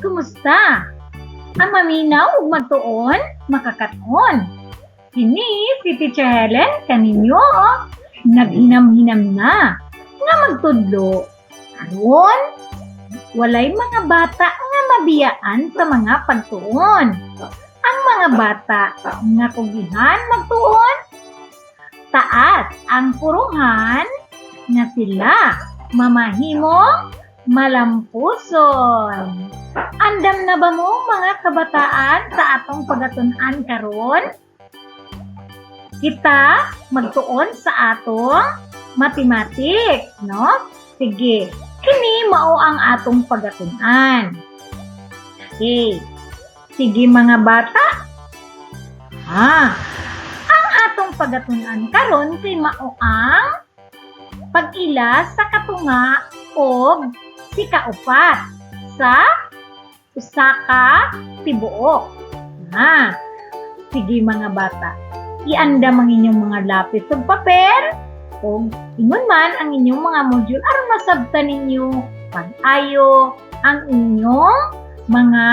Kumusta? Ang maminaw ug magtuon, makakaton. Kini si Teacher Helen kaninyo naghinam-hinam na nga magtudlo. Aron walay mga bata nga mabiyaan sa mga pagtuon. Ang mga bata nga kugihan magtuon, taas ang puruhan nga sila mamahimong malampuson. Andam na ba mo, mga kabataan, sa atong pagatun-an karon? Kita magtuon sa atong mathematics, no? Sige, kini mao ang atong pagatun-an. Okay. Sige, mga bata. Ang atong pagatun-an karon kay mao ang pag-ila sa katunga og sikaupat sa usa ka tibuok. Sige, mga bata. Iandam ang inyong mga lapis ug papel ug ingon man ang inyong mga module aron masabtan ninyo pag-ayo ang inyong mga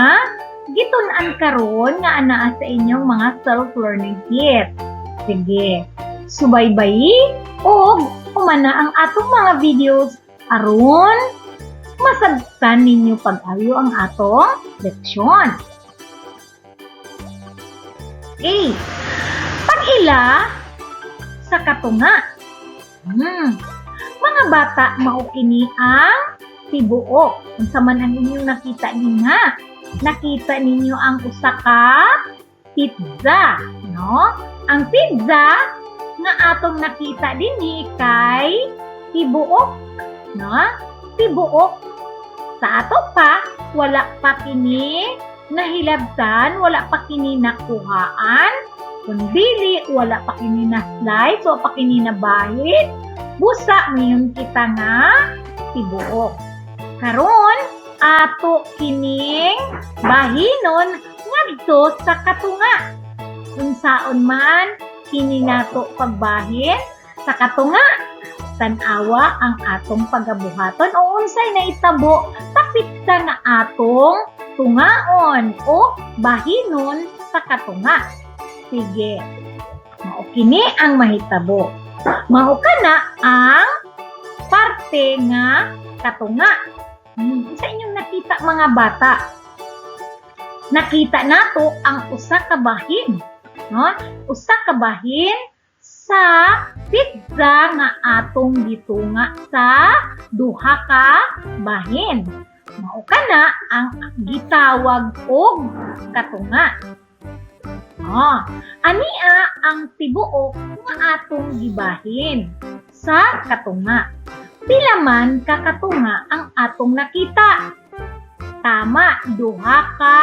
gitun-an karon nga anaa sa inyong mga self-learning kit. Sige, subaybayi ug humana ang atong mga videos aron masabtan ninyo pag-ayo ang atong leksyon. Okay. Pag-ila sa katunga. Mga bata, mao kini ang tibuok. Unsa man ang inyong nakita dinha? Nakita ninyo ang usa ka pizza, no? Ang pizza nga atong nakita dinhi kay tibuok, no? Tibuok. Sa ato pa, wala pa kini nahilabtan, wala pa kini nakuhaan, kundili wala pa kini na slice, wala pa kini nabahin. Busa ngayon kita nga tibuok. Karon, ato kining bahinon ngadto sa katunga. Unsaon man kini nato pagbahin sa katunga? Tan-awa ang atong pagabuhaton o unsay nahitabo sa pizza nga atong tungaon o bahinon sa katunga. Sige. Mao kini ang mahitabo. Mao kana ang parte nga katunga. Sa inyong nakita, mga bata, nakita nato ang usa ka bahin. No? Usa ka bahin sa pizza nga atong gitunga sa duha ka bahin. Mao kana ang gitawag og katunga. Oh, ania ang tibuok nga atong gibahin sa katunga. Pila man ka katunga ang atong nakita? Tama, duha ka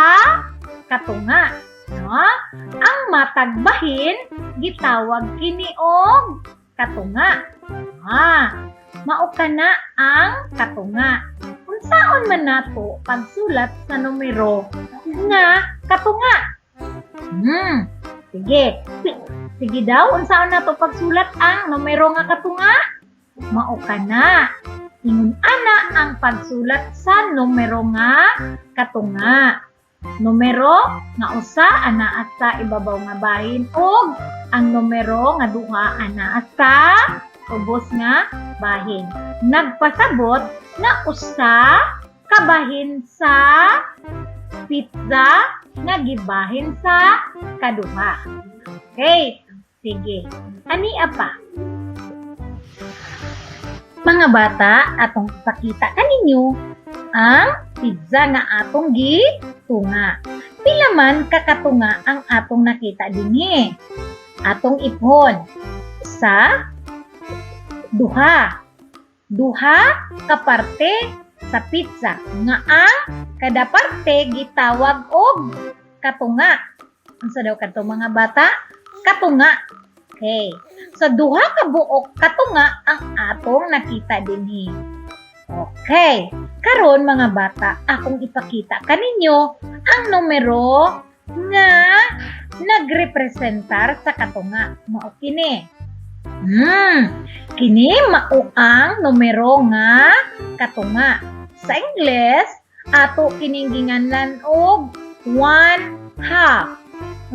katunga. No? Ang matag bahin gitawag kini og katunga. Mao kana ang katunga. Unsaon man nato pagsulat sa numero nga katunga? Sige. Sige daw, unsaon nato pagsulat ang numero nga katunga? Mao kana. Ingon ana ang pagsulat sa numero nga katunga. Numero nga 1 anaa sa ibabaw nga bahin ug ang numero nga 2 anaa sa ubos nga bahin. Nagpasabot nga 1 ka bahin sa pizza nga gibahin sa kaduha. Okay, sige. Ania pa. Mga bata, atong ipakita kaninyo ang pizza nga atong gitunga. Pila man ka katunga ang atong nakita dinhi? Atong iphon. Sa 2. 2 ka parte sa pizza nga ang kada parte gitawag og katunga. Unsa daw kadto, mga bata? Katunga. Okay. So 2 ka buok katunga ang atong nakita dinhi. Okay. Karon, mga bata, akong ipakita kaninyo ang numero nga nagrepresentar sa katunga. Mao kini. Kini mao ang numero nga katunga. Sa Ingles, Ato kining ginganlan og 1/2.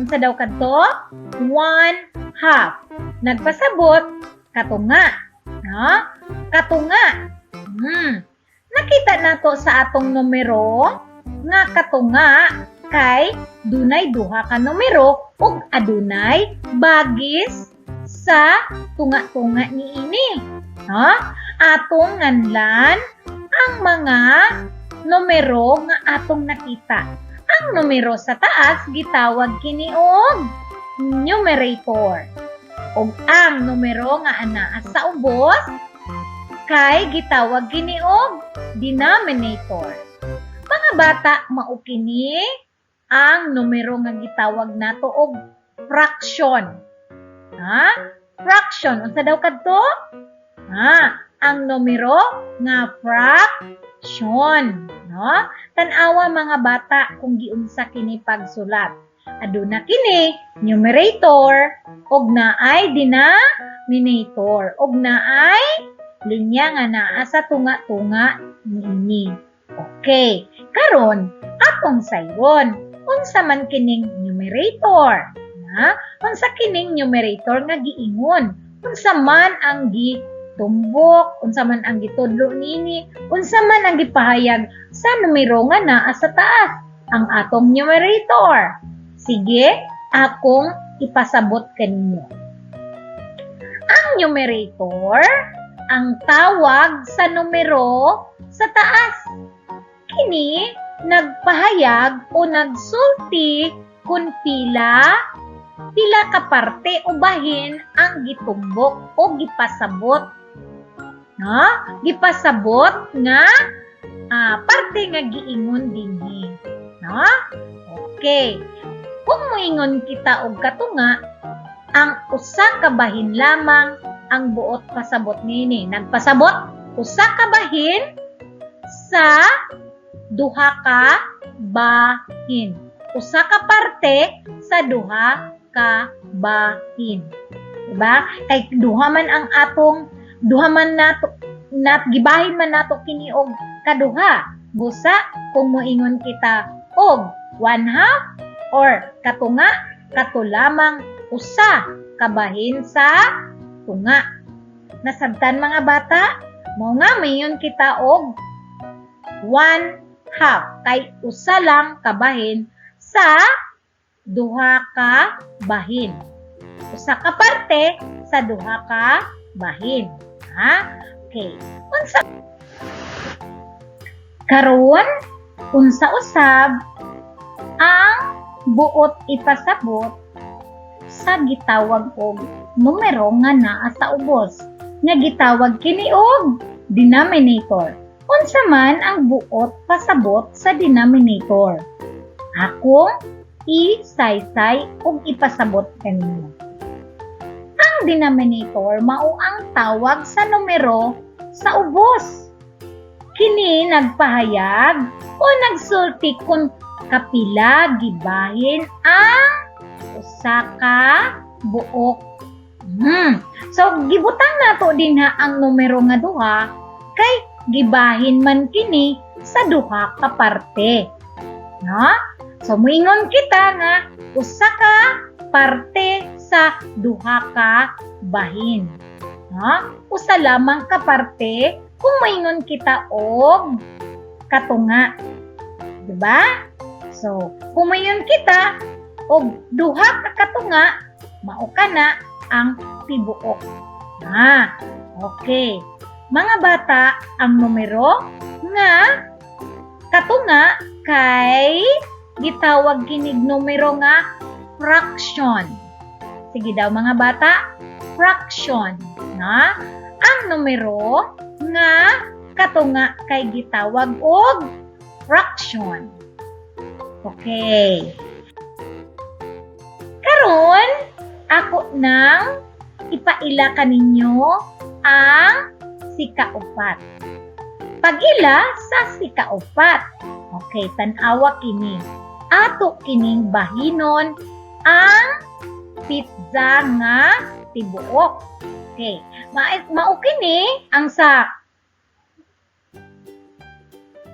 Unsa daw kadto? 1/2. Nagpasabot katunga. No? Katunga. Nakita nato sa atong numero nga katunga kay dunay duha ka numero ug adunay bagis sa tunga-tunga niini. No? Atong nganlan ang mga numero nga atong nakita. Ang numero sa taas gitawag kini og numerator. Ug ang numero nga anaa sa ubos kay gitawag kini og denominator. Mga bata, mao kini ang numero nga gitawag nato og fraction. Ha? Fraction. Unsa daw kadto? Ha? Ang numero nga fraction, no? Tan-awa, mga bata, kung giunsa kini pagsulat. Aduna kini numerator ug naay denominator ug naay linya nga naa sa tunga-tunga niini. Okay, karon atong sayron unsa man kining numerator? Ha? Unsa kining numerator nga giingon? Unsa man ang gitumbok, unsa man ang gitudlo nini, unsa man ang gipahayag sa numero nga naa sa taas, ang atong numerator? Sige, akong ipasabot kaninyo. Ang numerator, ang tawag sa numero sa taas. Kini nagpahayag o nagsulti kung pila pila ka parte o bahin ang gitumbok o gipasabot. No? Gipasabot nga parte nga giingon dinhi. No? Okay. Kung moingon kita og katunga, ang usa ka bahin lamang ang buot pasabot nini. Nagpasabot usa ka bahin sa duha ka bahin. Usa ka parte sa duha ka bahin. Diba? Kay duha man ang atong duha man nato nat gibahin man nato kini og kaduha. Busa kung moingon kita og 1/2 or katunga, kato lamang usa ka bahin sa tunga. Nasabtan, mga bata? Mao nga moingon kita og 1/2 kay usa lang ka bahin sa duha ka bahin. Usa ka parte sa duha ka bahin. Ha? Okay. Unsa karon, unsa usab ang buot ipasabot sa gitawag og numero nga naa sa ubos nga gitawag kini og denominator? Unsa man ang buot pasabot sa denominator? Akong isaysay ug ipasabot kaninyo. Ang denominator mao ang tawag sa numero sa ubos. Kini nagpahayag o nagsulti kung kapila gibahin ang usa ka buok. So gibutang nato dinha ang numero nga duha kay gibahin man kini sa duha ka parte. No? So moingon kita nga usa ka parte sa duha ka bahin. No? Usa lamang ka parte kung moingon kita og katunga. Diba? So, kung moingon kita og duha ka katunga, mao kana ang tibuok. Ah, okay. Mga bata, ang numero nga katunga kay gitawag kinig numero nga fraction. Sige daw, mga bata, fraction. Na? Ang numero nga katunga kay gitawag og fraction. Okay. Karon, ako nang ipaila kaninyo ang sikaupat. Pag-ila sa sikaupat. Okay, tan-awa kini. Ato kining bahinon ang pizza nga tibuok. Okay, mao kini ang sa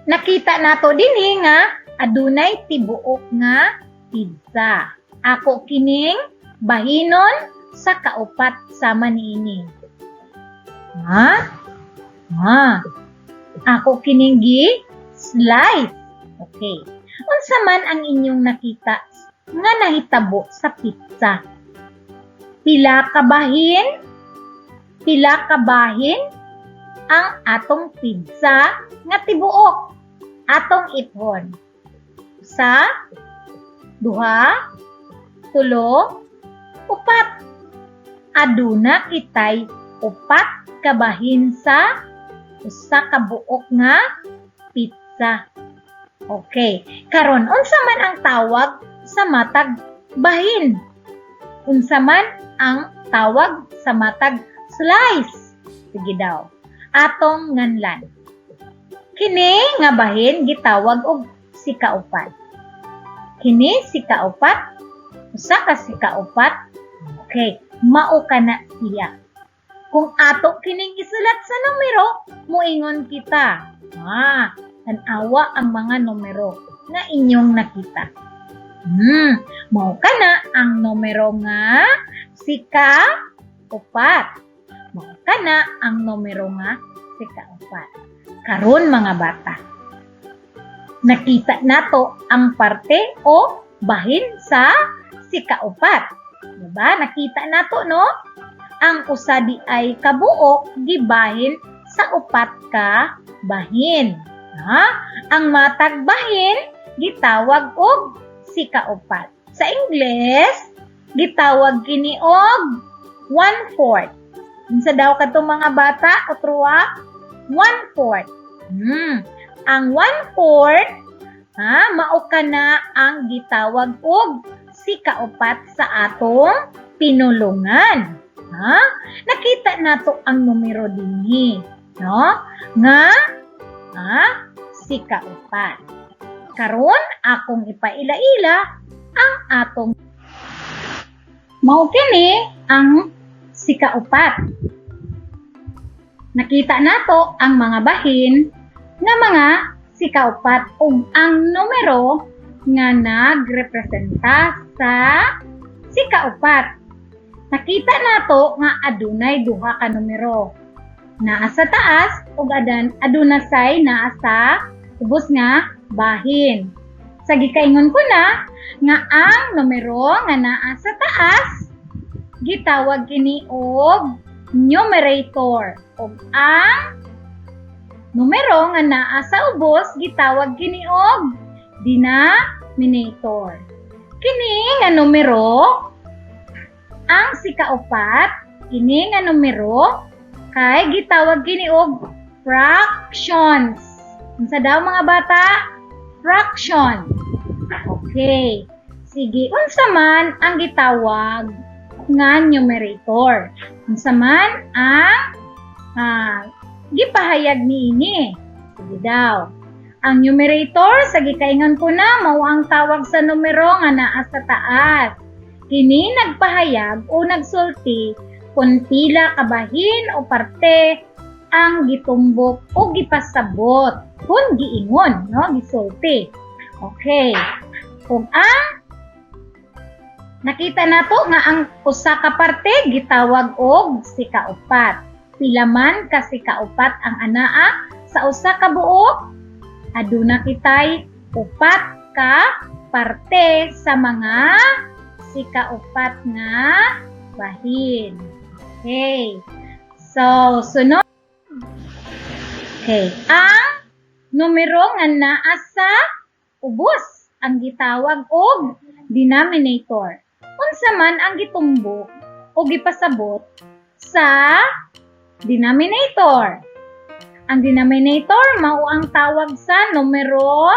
Nakita nato dinhi nga adunay tibuok nga pizza. Ako kining bahinon sa kaupat sama niini. Ha? Ha? Ako kining gi slice. Okay. Unsa man ang inyong nakita nga nahitabo sa pizza? Pila ka bahin? Pila ka bahin ang atong pizza nga tibuok? Atong ipon. Sa, duha, tulo, upat. Aduna kitay upat ka bahin sa usa ka buok nga pizza. Okay. Karon, unsa man ang tawag sa matag bahin? Unsa man ang tawag sa matag slice? Sige daw. Atong nganlan. Kini nga bahin gitawag og sikaupat. Kini sikaupat, usa ka sikaupat. Okay, mao kana siya. Kung ato kining isulat sa numero, muingon kita. Ah, tan-awa ang mga numero nga inyong nakita. Mao kana ang numero nga sikaupat. Mao kana ang numero nga sikaupat. Karon, mga bata, nakita nato ang parte o bahin sa sikaupat. Diba? Nakita nato, no? Ang usa diay kabuok gibahin sa upat ka bahin. Ha? Ang matag bahin gitawag og sikaupat. Sa Ingles, gitawag kini og 1/4. Unsa daw kadtong, mga bata, utroa? 1/4. Ang 1/4, ha, mao kana ang gitawag og sikaupat sa atong pinulungan. Ha? Nakita nato ang numero dinhi, no? Nga ha, sikaupat. Karon akong ipaila-ila ang atong mao kini ang sikaupat. Nakita nato ang mga bahin nga mga sikaupat ug ang numero nga nagrepresenta sa sikaupat. Nakita nato nga adunay duha ka numero. Naa sa taas ug adan aduna say naa sa ubos nga bahin. Sa gikaingon ko na nga ang numero nga naa sa taas gitawag kini og numerator ug ang numero nga naa sa ubos gitawag kini og denominator. Kini nga numero, ang sikaupat, kini nga numero kay gitawag kini og fractions. Unsa daw, mga bata? Fraction. Okay. Sige, unsa man ang gitawag nga numerator? Unsa man ang gipahayag niini? Sige daw. Ang numerator, sa gikaingon ko na, mao ang tawag sa numero nga naa sa taas. Kini nagpahayag o nagsulti kung pila ka bahin o parte ang gitumbok o gipasabot kung giingon, no, gisulti. Okay. Kung ang nakita nato nga ang usa ka parte gitawag og sikaupat. Pila man ka sikaupat ang anaa sa usa ka buok? Aduna kitay upat ka parte sa mga sikaupat nga bahin. Okay. So, sunod. Okay. Ang numero nga naa sa ubos ang gitawag og denominator. Unsa man ang gitumbok o gipasabot sa denominator? Ang denominator mao ang tawag sa numero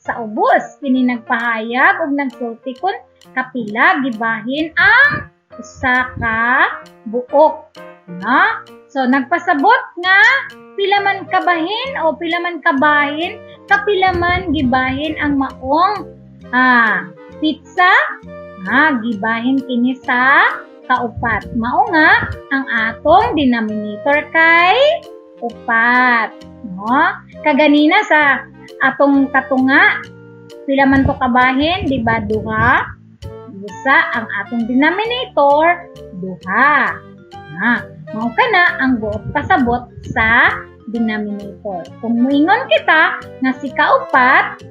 sa ubos. Kini nagpahayag og nagsulti kung kapila gibahin ang usa ka buok. No? So nagpasabot nga pila man kabahin o pila man kabahin, kapila man gibahin ang maong pizza, gibahin kini sa kaupat. Mao nga ang atong denominator kay upat. No? Kaganina sa Atong katunga, pila man to kabahin, di ba? Duha. Usa ang atong denominator, duha. Ha, mao kana ang buot pasabot sa denominator. Kung muingon kita nga si kaupat,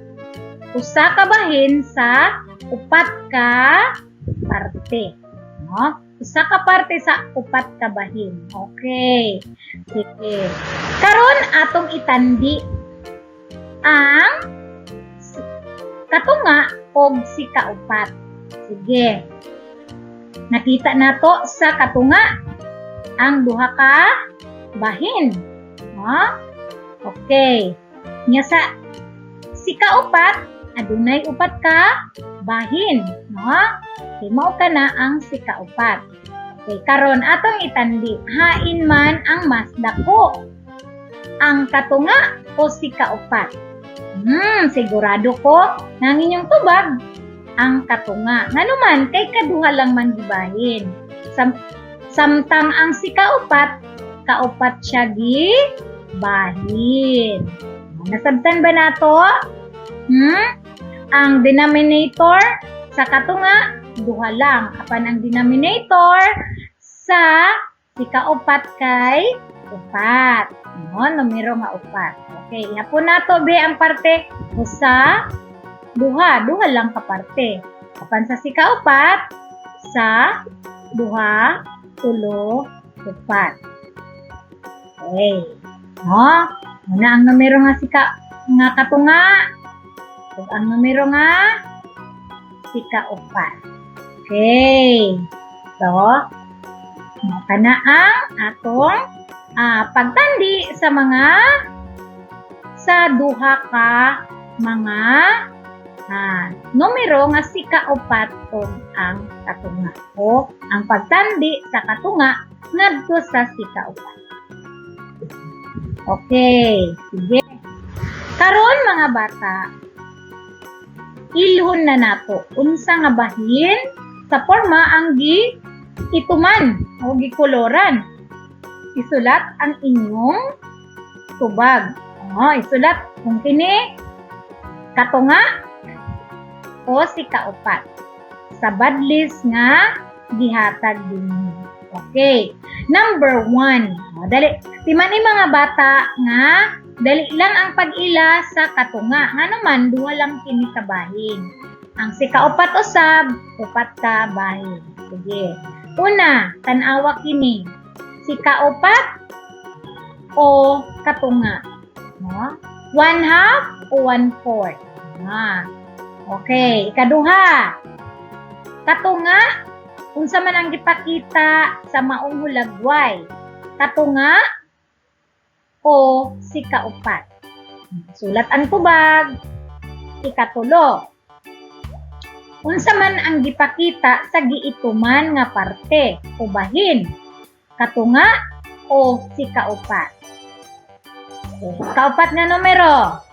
usa ka bahin sa upat ka parte. No? Usa ka parte sa upat ka bahin. Okay. Sige. Karon atong itandi ang katunga og si kaupat. Sige. Nakita nato sa katunga ang duha ka bahin. No? Okay. Nya sa si kaupat, adunay upat ka bahin, no? Okay, mao kana ang si kaupat. Okay, karon atong itandi, hain man ang mas dako? Ang katunga o si kaupat? Sigurado ko nga ang inyong tubag ang katunga. Ngano man kay kaduha lang man gibahin. Samtang ang si kaupat, kaupat siya gibahin. Nasabtan ba nato? Ang denominator sa katunga, duha lang. Apan ang denominator sa si kaupat kay upat. No, numero nga upat. Okay, ihapon nato be ang parte usa, duha, duha lang ka parte. Apan sa si kaupat, sa duha, tulo, upat. Okay. No? Muna ang numero nga si ka nga katunga ug ang numero nga si kaupat. Okay. So, mao kana ang atong pagtandi sa mga sa duha ka mga numero nga si kaupat ug ang katunga o ang pagtandi sa katunga ngadto sa si kaupat. Okay, sige. Karon, mga bata, ilhon na nato unsa nga bahin sa porma ang gi ituman o gikoloran. Isulat ang inyong tubag. Oh, isulat kung kini katunga o si kaupat sa badlis nga gihatag dinhi. Okay. Number 1. O, dali. Timan ni, mga bata, nga dali lang ang pag-ila sa katunga. Nga naman, duha lang kini kabahin. Ang si kaupat usab, upat ka bahin. Sige. Una, tan-awa kini. Si kaupat o katunga? No? One half o one fourth? Ah. Okay. Ikaduha. Katunga, unsa man ang gipakita sa maong hulagway? Katunga o si kaupat? Sulat ang tubag. Ikatulo. Unsa man ang gipakita sa giituman nga parte o bahin? Katunga o si kaupat? Okay. Kaupat nga numero.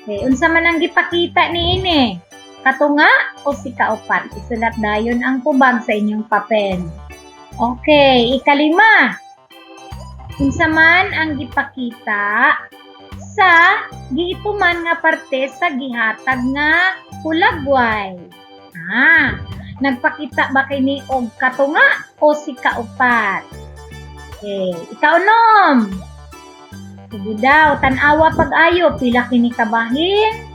Okay, unsa man ang gipakita niini? Katunga o si kaupat? Isulat dayon ang tubag sa inyong papel. Okay, ikalima. Unsa man ang gipakita sa giituman nga parte sa gihatag nga hulagway? Ah, nagpakita ba kini og katunga o si kaupat? Okay, ikaunom. Sige daw, tan-awa pag-ayo, pila kini kabahin?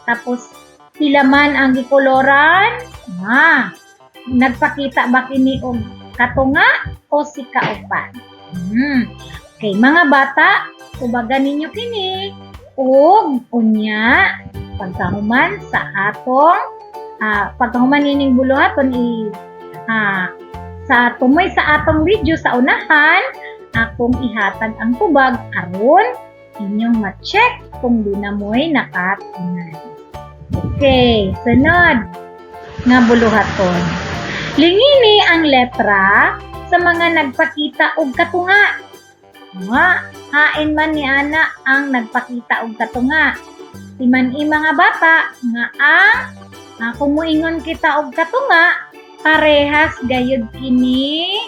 Tapos pila man ang gikoloran? Ah, nagpakita ba kini og katunga o si kaupat? Okay, mga bata, tubagan ninyo kini ug unya pagkahuman sa atong pagkahuman ining buluhaton i sa tumoy sa atong video sa unahan, akong ihatag ang tubag aron inyong ma-check kung duna mo'y nakatunan. Okay, sunod nga buluhaton. Lingini ang letra sa mga nagpakita og katunga. Nga, hain man ni ana ang nagpakita og katunga? Timan-i, mga bata, nga ang kung muingon kita og katunga, parehas gayud kini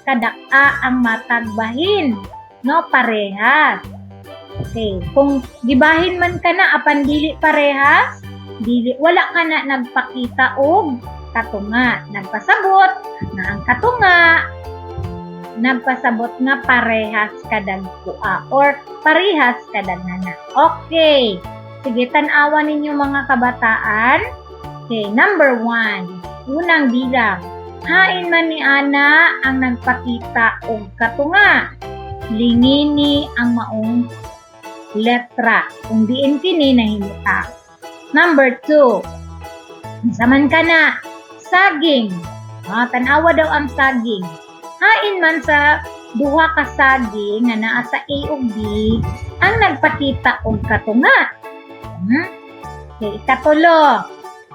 kadak-a ang matag bahin. No, parehas. Okay, kung gibahin man ka na apan dili parehas, dili, wala ka na nagpakita og katunga. Nagpasabot nga ang katunga nagpasabot nga parehas kadagkua or parehas kadaghana. Okay. Sige, tan-awa ninyo, mga kabataan. Okay, number 1. Unang bilang. Hain man ni ana ang nagpakita og katunga? Lingini ang maong letra. Kung diin kini nahimutang. Number 2. Unsa man kana? Saging. Ah, tan-awa daw ang saging. Hain man sa duha ka saging nga naa sa A ug B ang nagpakita og katunga? Okay, ikatulo.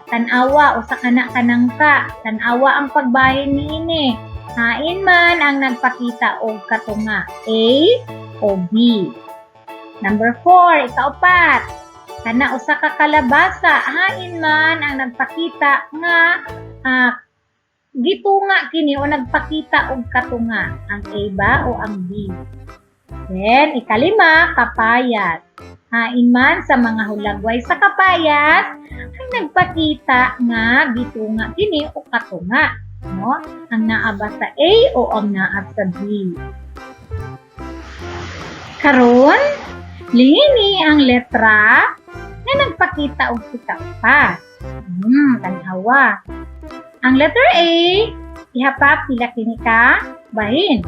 Tan-awa usa kana ka nangka. Tan-awa ang pagbahin niini. Hain man ang nagpakita og katunga? A o B? Number 4, ikaupat. Kana usa ka kalabasa. Hain man ang nagpakita nga gitunga kini o nagpakita og katunga? Ang A ba o ang B? Then, ikalima, kapayas. Hain man sa mga hulagway sa kapayas ang nagpakita nga gitunga kini o katunga? No? Ang naa ba sa A o ang naa sa B? Karon, lingini ang letra nga nagpakita og sikaupat. Tanawa. Ang letter A, ihapa pila kini ka bahin?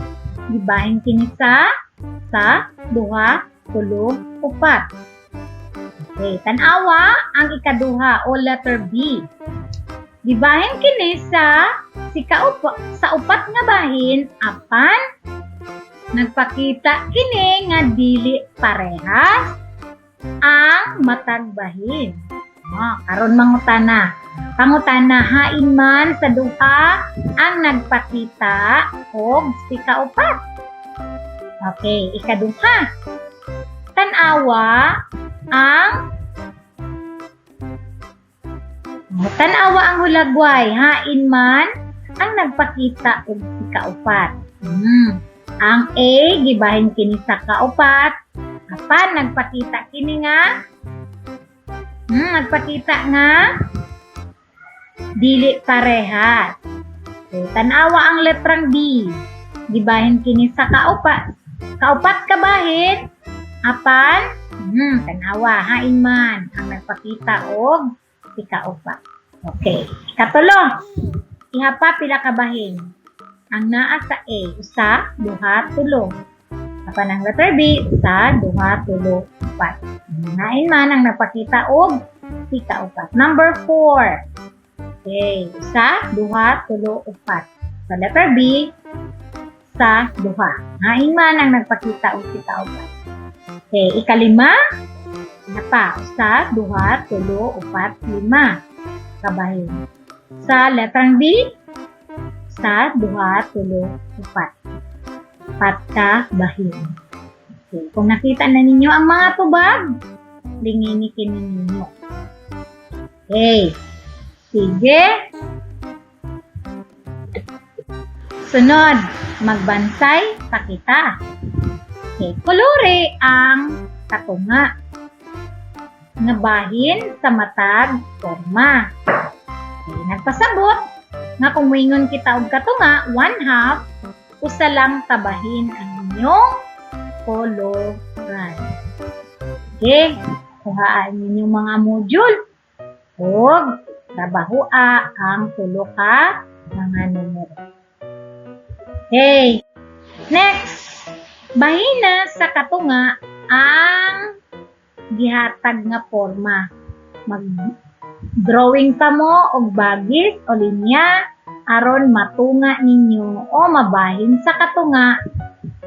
Gibahin kini sa duha, tulo, upat. Okay, tan-awa ang ikaduha o letter B. Gibahin kini sa sikaupa, sa upat nga bahin apan nagpakita kini nga dili parehas ang matag bahin. Ah, karon mangutana. Pangutana, hain man sa duha ang nagpakita og sikaupat? Okay, ikaduha. Tan-awa ang hulagway, hain man ang nagpakita og sikaupat? Ang A gibahin kini sa kaupat apan nagpakita kini nga dili parehas. Okay, tan-awa ang letrang B. Gibahin kini sa kaupat. Kaupat ka bahin apan tanawa, hain man ang nagpakita og ikaupat? Okay. Ikatulo. Ihapa pila ka bahin? Ang naa sa A, usa, duha, tulo. Apan ang letter B, usa, duha, tulo, upat. Hain man ang nagpakita og ikaupat? Number 4. Okay, usa, duha, tulo, upat. Sa letter B, sa duha. Hain man ang nagpakita og ikaupat? Okay, ikalima, pa, usa, duha, tulo, upat, lima kabahin. Sa letrang B, sa duha, tulo, upat. Upat ka bahin. Okay. Kung nakita na ninyo ang mga tubag, lingini kini ninyo. Okay. Sige. Sunod, magbansay pa kita. Okay, kolore ang katunga nga bahin sa matag forma. Okay, nagpasabot nga kung moingon kita og katunga, 1/2, usa lang kabahin ang inyong koloran. Okay, kuhaan ninyong mga module ug trabahoa ang tulo ka mga numero. Okay. Next, bahina sa katunga ang gihatag nga forma. Mag-drawing pa mo og bagis o linya aron matunga ninyo o mabahin sa katunga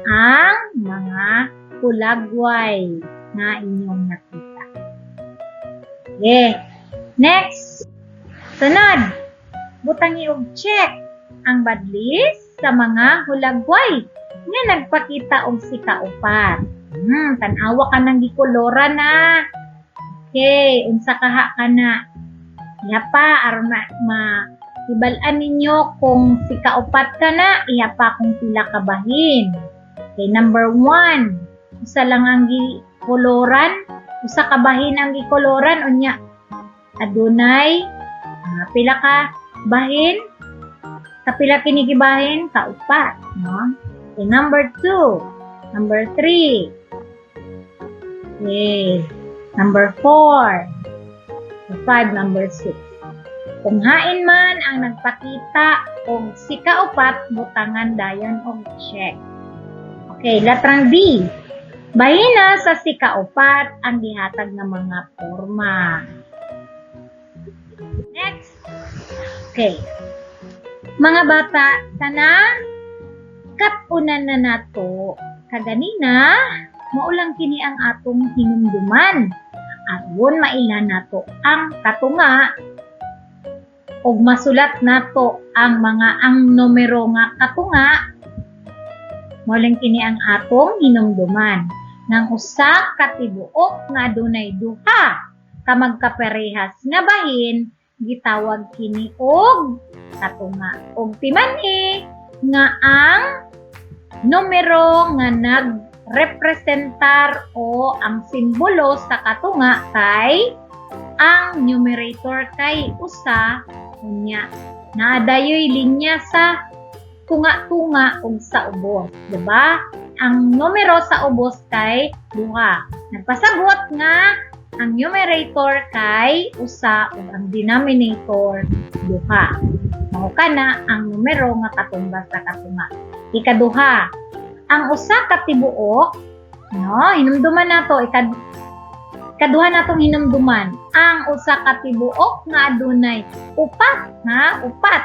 ang mga hulagway nga inyong nakita. Okay. Next. Sunod. Butangi og check ang badlis sa mga hulagway nga nagpakita og sikaupat. Tan-awa ka nang gikolora na. Okay, unsa kaha ka na? Iya pa aron ma hibal-an ninyo kung sikaupat ka na, iya pa kung pila ka bahin. Okay, number 1. Usa lang ang gi Koloran, usa ka bahin ang gikoloran, unya adunay pila ka bahin? Kapila kini gibahin? Kaupat, no? Okay, number 2, number 3. Okay, number 4, 5, number 6. Kung hain man ang nagpakita og sikaupat, butangan dayon og check. Okay, letrang D. Bahina sa sikaupat ang gihatag nga mga porma. Next. Okay. Mga bata, sana kat-unan na nato kaganina, mao lang kini ang atong hinumduman. Aron maila nato ang katunga og masulat nato ang mga ang numero nga katunga, mao lang kini ang atong hinumduman. Nang usa ka tibuok nga adunay duha ka magkaparehas nga bahin, gitawag kini og katunga. Og timan-i nga ang numero nga nagrepresentar o ang simbolo sa katunga kay ang numerator kay usa, unya naadayoy linya sa tunga-tunga ug sa ubos, diba? Ang numero sa ubos kay duha. Nagpasabot nga ang numerator kay usa ug ang denominator duha. Mao kana ang numero nga katumbas sa katunga. Ikaduha, ang usa ka tibuok, no, hinumduman nato ikaduha natong hinumduman, ang usa ka tibuok nga adunay upat, ha, upat.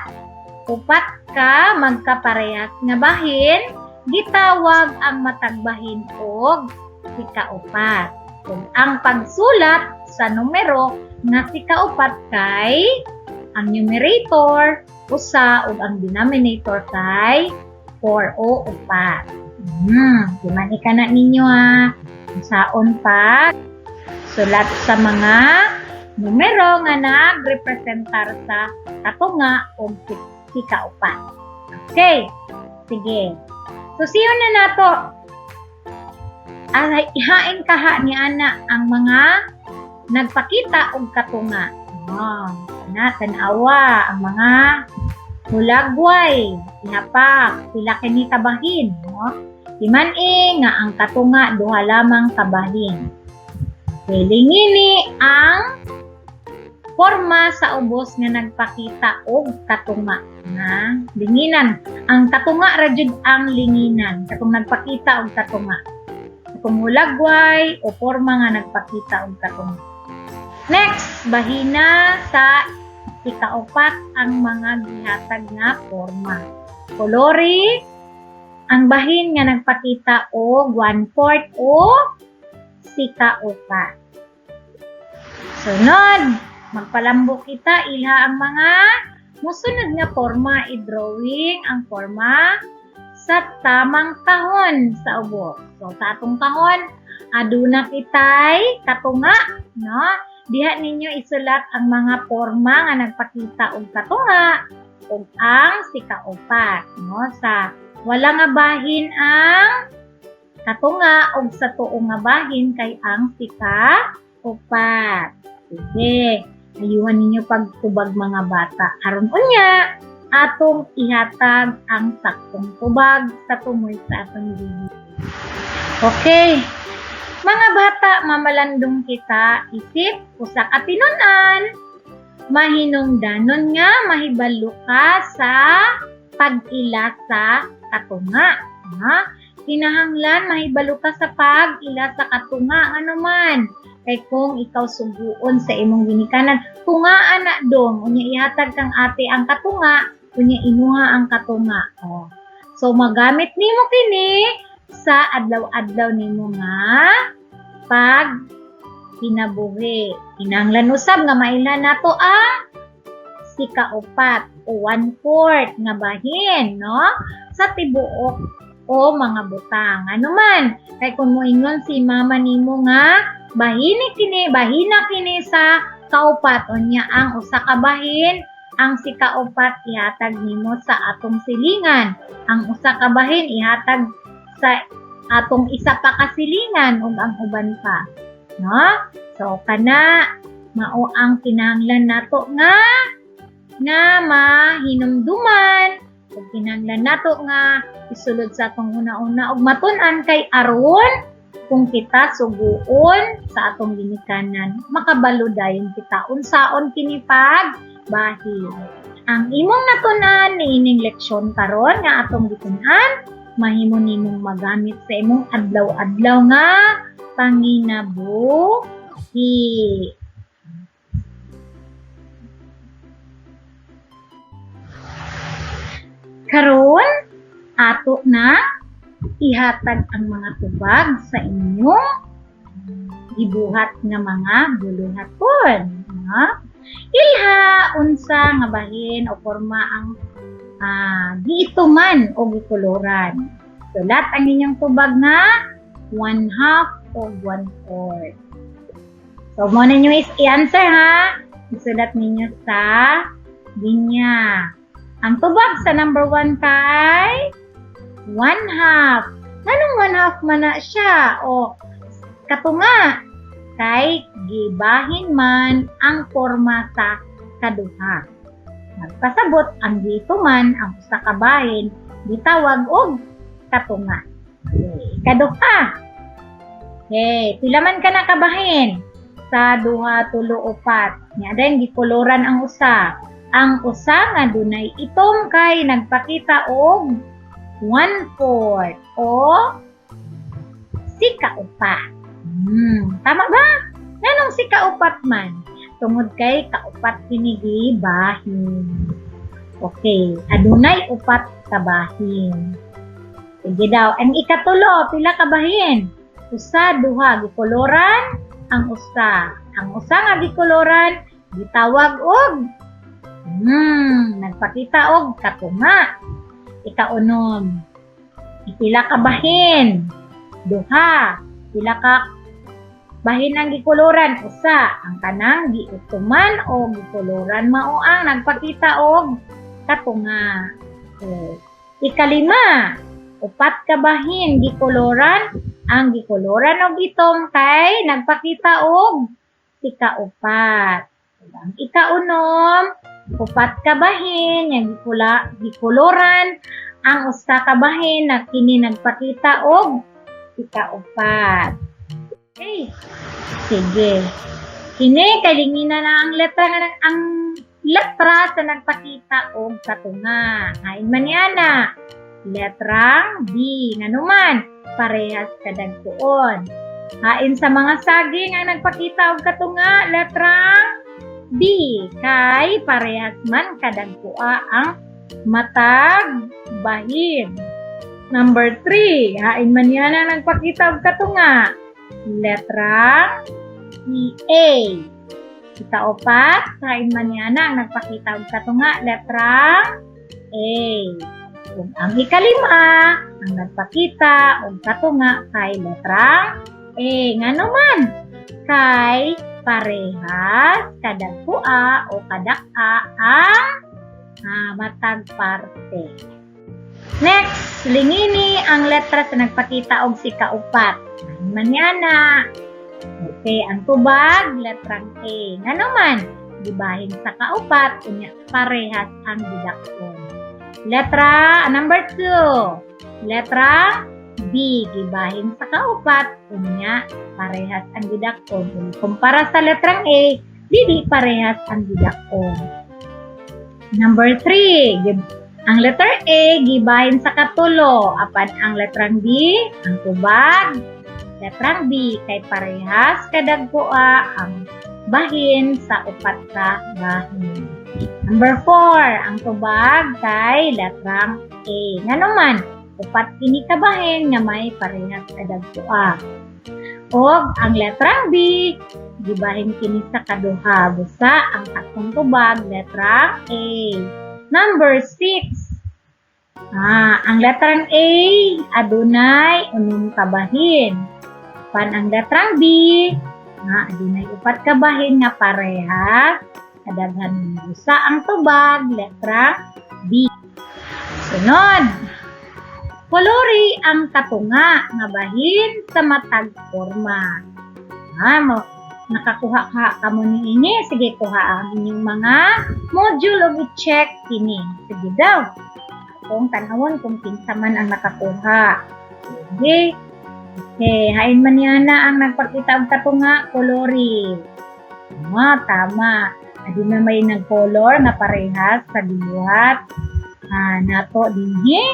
Upat ka magkaparehas nga bahin, gitawag ang matag bahin og sikaupat. Ug ang pagsulat sa numero nga sikaupat kay ang numerator usa ug ang denominator kay 4 o upat. Timan-i kana ninyo ha. Saon pa sulat sa mga numero nga nagrepresentar sa katunga o sikaupat. Okay, sige. So, siyon na nato. Ay, ihain kaha ni ana ang mga nagpakita og katunga. Oh, na tan-awa ang mga hulagway, ihapak, pila kini kabahin, no? Timan-i nga ang katunga duha lamang kabahin. Okay, lingini ang forma sa ubos nga nagpakita og katunga. Na linginan. Ang katunga ra jud ang linginan katong nagpakita og katunga. Katong hulagway o forma nga nagpakita og katunga. Next, bahina sa ikaupat ang mga gihatag nga forma. Kolori ang bahin nga nagpakita og 1/4 o sikaupat. Sunod, magpalambok kita, ilha ang mga musunod nga forma. I-drawing ang forma sa tamang kahon sa ubos. So, sa atong kahon, aduna kitay katunga, no? Diha ninyo isulat ang mga forma nga nagpakita og katunga ug ang sikaupat, no? Sa wala nga bahin ang katunga ug sa tuo nga bahin kay ang sikaupat. Sige. Ayuhan ninyo pagtubag, mga bata. Aron unya atong ihatag ang saktong tubag sa tumoy sa atong video. Okay. Mga bata, mamalandong kita isip usa ka tinun-an. Mahinungdanon nga mahibalo ka sa pag-ila sa katunga. Ha? Kinahanglan mahibalo ka sa pag-ila sa katunga. Ano man? Kay kung ikaw suguon sa imong ginikanan, tungaan na dong, unya ihatag kang ate ang katunga, unya imuha ang katunga. Oh. So magamit nimo kini sa adlaw-adlaw nimo nga pag kinabuhi. Kinahanglan usab nga maila nato ang sikaupat o 1/4 nga bahin, no? Sa tibuok o mga butang. Ano man, kay kung moingon si mama nimo nga bahini kini, bahina kini sa kaupat, unya ang usa ka bahin, ang sikaupat ihatag nimo sa atong silingan. Ang usa ka bahin ihatag sa Atong isa pa kasilingan ug ang uban pa. No? So kana mao ang kinahanglan nato nga mahinumduman ug kinahanglan nato nga isulod sa atong una-una ug matun-an kay aron kung kita suguon sa atong ginikanan, makabalo dayon kita unsaon kini pagbahin. Ang imong natun-an niining leksyon karon nga atong gitun-an, mahimo nimong magamit sa imong adlaw-adlaw nga panginabuhi. Karon ato na ihatag ang mga tubag sa inyong gibuhat nga mga buluhaton. No? Ilha, unsa nga bahin o porma ang giituman o gikoloran. Sulat ang inyong tubag nga 1/2 o 1/4. So, mao na ninyo is i-answer ha. Isulat ninyo sa linya. Ang tubag sa number 1 kay 1/2. Nganong 1/2 man na siya? O, katunga. Kay gibahin man ang forma sa kaduha. Nagpasabot ang giituman ang usa ka bahin gitawag og katunga. Okay. Kaduha. Okay, pila man ka na kabahin? Sa duha, tulo, upat. Nya then gikoloran ang usa. Ang usa nga dunay itom kay nagpakita og 1/4 o sikaupat. Tama ba? Nganong sikaupat man? Tungod kay kaupat kini gibahin. Okay, adunay upat kabahin. Sige daw, ang ikatulo, pila kabahin? Usa, duha, gikoloran ang usa. Ang usa nga gikoloran gitawag og nagpakita og katunga. Ikaunom, pila kabahin? Duha. Pila ka bahin ang gikoloran? Usa. Ang kanang giutuman o gikoloran mao ang nagpakita og katunga. Okay. Ikalima, upat ka bahin gikoloran. Ang gikoloran og itom kay nagpakita og sikaupat. Ang ikaunom, upat ka bahin yang gikoloran ang usa ka bahin na kini nagpakita og sikaupat. Okay. Sige. Kini kalingina na ang letra nga ang letra sa nagpakita og katunga. Hain man niya na. Letrang B. Nganuman, parehas kadagkuon. Hain sa mga saging ang nagpakita og katunga, letrang B. Kay parehas man kadagkua ang matag bahin. Number 3, hain man niya na nagpakita og katunga. Letrang A. Ikaupat, hain man niya na ang nagpakita og katunga, letrang A. Ug ang ikalima, ang nagpakita og katunga kay letrang A. Ngano man? Kay parehas kadagkua o kadak-a ang matag parte. Next, lingini ang letra sa nagpakita og sikaupat. Man niya na. Okay, ang tubag, letrang A. Ngano man? Gibahin sa kaupat, unya parehas ang gidakon. Letra number 2. Letra B, gibahin sa kaupat, unya parehas ang gidakon. Kumpara sa letrang A, dili parehas ang gidakon. Number 3, ang letter A gibahin sa katulo, apan ang letrang B, ang tubag, letrang B kay parehas kadagkoa ang bahin sa upat ka bahin. Number 4, ang tubag kay letrang A. Ngano man, upat kini ka bahin nga may parehas kadagkoa. Og ang letrang B, gibahin kini sa kaduha. Busa ang katong tubag, letrang A. Number 6. Ang letrang A adunay unom ka bahin. Pan ang letrang B, adunay upat ka bahin nga parehas kadaghan. Busa ang tubag, letrang B. Sunod. Kolori ang katunga nga bahin sa matag forma. Ah, mo, nakakuha ka kamo niini? Sige, kuha ang inyong mga module ug i-check kini. Sige daw. Atong tanawon kung kinsa man ang nakakuha. Sige. Okay, hain man niya na ang nagpakita og katunga, kolori. Tama, tama. Aduna may nag-color nga parehas sa gibuhat nato dinhi.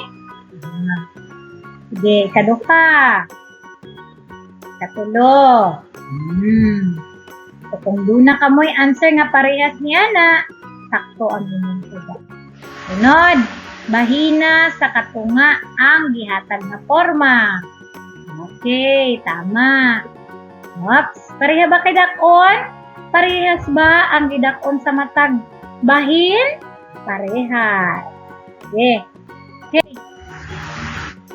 Ah. Sige, kaduha. Katulo. So, kung duna kamoy answer nga parehas niya na, sakto ang inyong sugat. Sunod, bahina sa katunga ang gihatag nga forma. Okay, tama. Oops, pareha ba kay dakon? Parehas ba ang gidakon sa matag bahin? Parehas. Okay. Okay.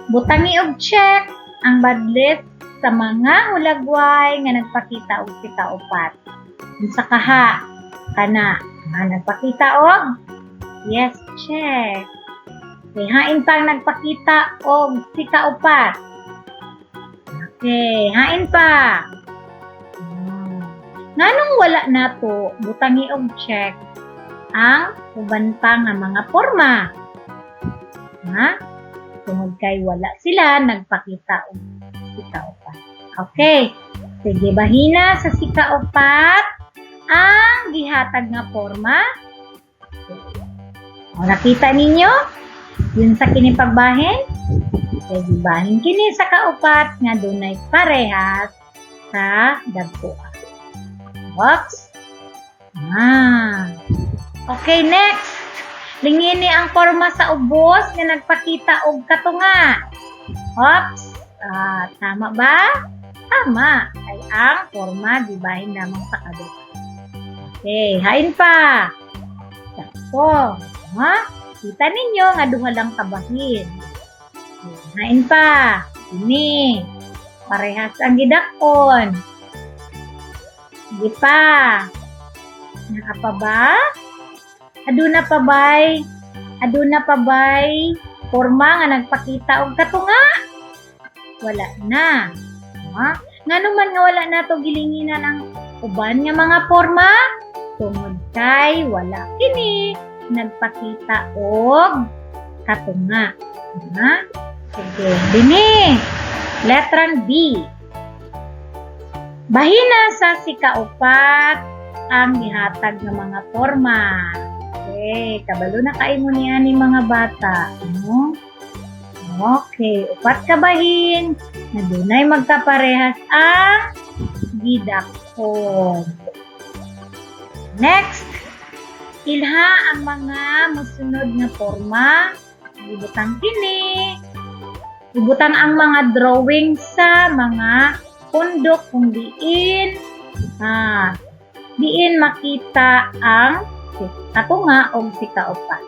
Butangi og check ang badlit sa mga hulagway nga nagpakita og sikaupat. Unsa kaha kana nga nagpakita og yes, check. Okay, hain pang nagpakita og sikaupat? Okay, hain pa. Nganong wala nato butangi og check ang uban pa nga mga forma? Ha? Tungod kay wala sila nagpakita og sikaupat. Okay. Sige, bahina sa sikaupat ang gihatag nga forma. O, nakita ninyo? Yun sa kini pagbahin? Okay, gibahin kini sa kaupat nga dunay parehas sa dagkoa. Oops. Ah. Okay, next. Lingini ang forma sa ubos nga nagpakita og katunga. Oops. Ah, tama ba? Tama. Ay ang forma gibahin lamang sa kaduha. Okay, hain pa. Sakto. Ha? Kita ninyo nga duha lang kabahin. Hain pa. Ini. Parehas ang gidakon. Sige pa. Naa pa ba? Aduna pa bay? Aduna pa bay? Forma nga nagpakita og katunga? Wala na. Ha? Ngano man nga wala na to gilinginan ang uban nga mga forma? Tungod kay wala kini nagpakita og katunga. Ha? Sige, dini. Letrang B. Bahina sa sikaupat ang gihatag ng mga forma. Okay, kabalo na kay mo niya ni mga bata. No? Okay, upat ka bahin na dunay magkaparehas ang gidakon. Next, ilha ang mga musunod nga forma. Ibutang kini. Ibutang ang mga drawing sa mga pundok kung diin makita ang katunga o sikaupat.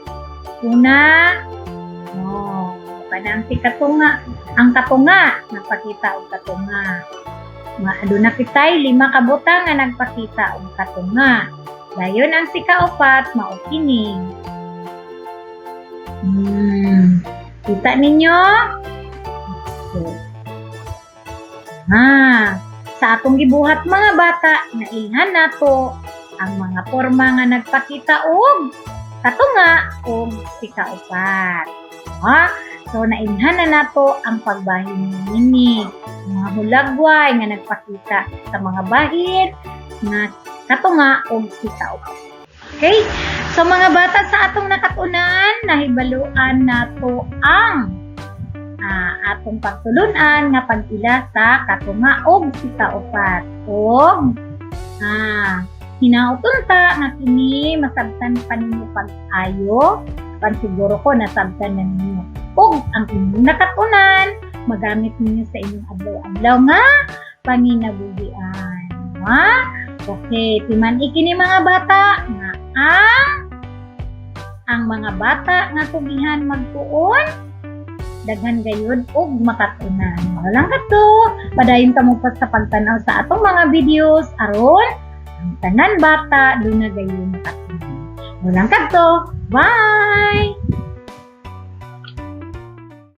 Una, oh, pa ang sikatunga, ang katunga, nagpakita og katunga. Nga aduna kitay lima ka butang nga nagpakita og katunga. Dayon ang sikaupat mao kini. Kita ninyo? Okay. Ah, sa atong gibuhat, mga bata, nailhan nato ang mga forma nga nagpakita og katunga og sikaupat. Ha? So nailhan na nato ang pagbahin niini mga hulagway nga nagpakita sa mga bahin nga katunga og sikaupat. Okay? So mga bata, sa atong nakatunan, nahibaluan nato ang atong pagtulunan nga pag-ila sa katunga og sikaupat. Og hinaot unta nga kini masabtan pa ninyo pag-ayo, pan siguro ko nasabtan na ninyo. Ug ang inyong nakatunan, magamit ninyo sa inyong adlaw-adlaw nga panginabuhian. Ha? Okay, timan-i kini, mga bata, nga ang mga bata nga tugihan magtuon daghan gayud og makatunan. Mao lang kadto, padayon kamo pa sa pagtan-aw sa atong mga videos aron ang tanan bata duna gayud makatunan. Mao lang kadto. Bye!